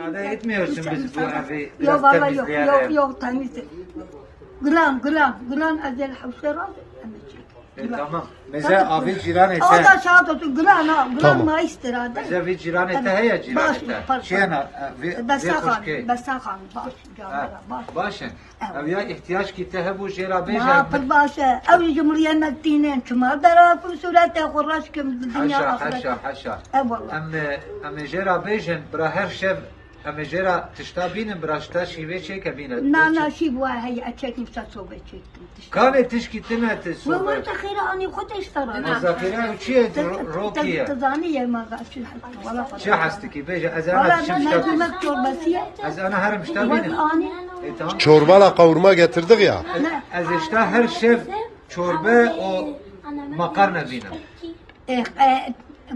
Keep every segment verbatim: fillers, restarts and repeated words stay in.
Müsaade etmiyorsun biz bu evi biraz temizleyelim. Yok, yok, yok, yok, temiz. Gülen, gülen, gülen, ezel hevşe razı, emecek. E, tamam. Mesela abi ciranê te. O da şahat olsun, gülen ha, gülen ma istirade. Mesela bir ciranê te heye, ciranê te. Şey, ana, e, bir, bir hoşke. Besaxan, baş, canlara, baş. Başın. Ev ya ihtiyaç ki te hebû jê re bêje. Ma pir baş e. Ew ji cumhuriyet me tînin. Çima dera ku sûrete xwe reş kim dinya axiret. Haşa, haşa, haşa. Eyvallah. Em, em ê jê re bêjin, bira her şev em ê jê re tişta bînin, bira tişta şîvê çêke bîne. Na, na, şîv wa heye, ez çekim, sa sobe çekim. Kanê tişkî tine ti sobe. Wala te xêra anî xwe te îşte ra. Muzafire ew çi ye, ro-, rokî ye? Te zanî ye ma çi hest. Wala xwe. Çi hestikî? Bêje, ez ana tişim tişta. Wala mercimek çorbası ye. Ez ana herim tişta bînim. Wala anî. E, tamam. Çorba la kavurma getirdik ya. Ne? Ez ê tişta her şev çorbe û makarna bînim. Eh, eh,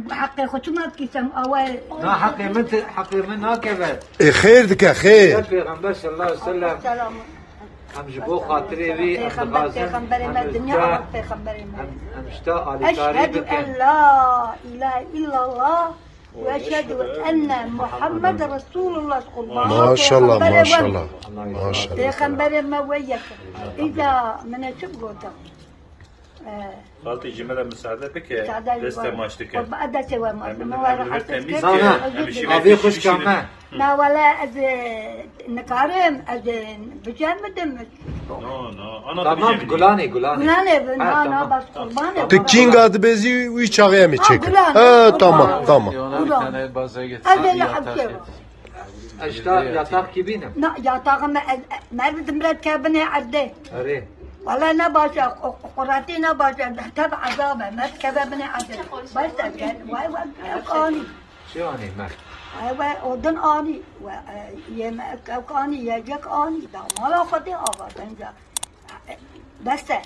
heqê xwe çima dikîsem, awe. Na, heqê min ti, heqê min nakeve. E, xêr dike, xêr. Ya Pêxember sallallahu aleyhi ve sellem. Selam. Em ji bo xatirê wî, em dixwazin, pêxemberê me, em dinya, pêxemberê me. Em, em ji te alîkarî bikin. Eşhedü en la ilahe illallah ve eşhedü enne Muhammed Resulullah. Maşallah, maşallah. Maşallah. Pêxemberê me wê yek. Îca min ê çi bigotim? Xaltî, ji me re misaade bike, deste maç dike. Qurban, destê we maç. Em ê li vir temîz ke, em ê şîvê xwe şîvê. Na, wele ez, e, nikarim, ez, e, bicem bidim. No, no, ana. Tamam, Gulanê, Gulanê. Gulanê, na, na, bas qurbanê. Tu kînga dibêzî wî çaxê em ê çêkin. Ha, tamam, tamam. Gulan. Ez ê li hevkê. Eşta yatax kî bînim? Na, yataxê me, ez, e, merdim red ke binê erdê. Erê. Wala ne baş e, qu-, quretî ne baş e, tev ezab e, me dikeve binê erdê. Baş e, gel, vay, vay, ew anî. Çi anî me? Vay, vay, odin anî, vay, e, yemek, ew anî, yiyecek anî, da mala xwe dê ava, bence. E, bes e.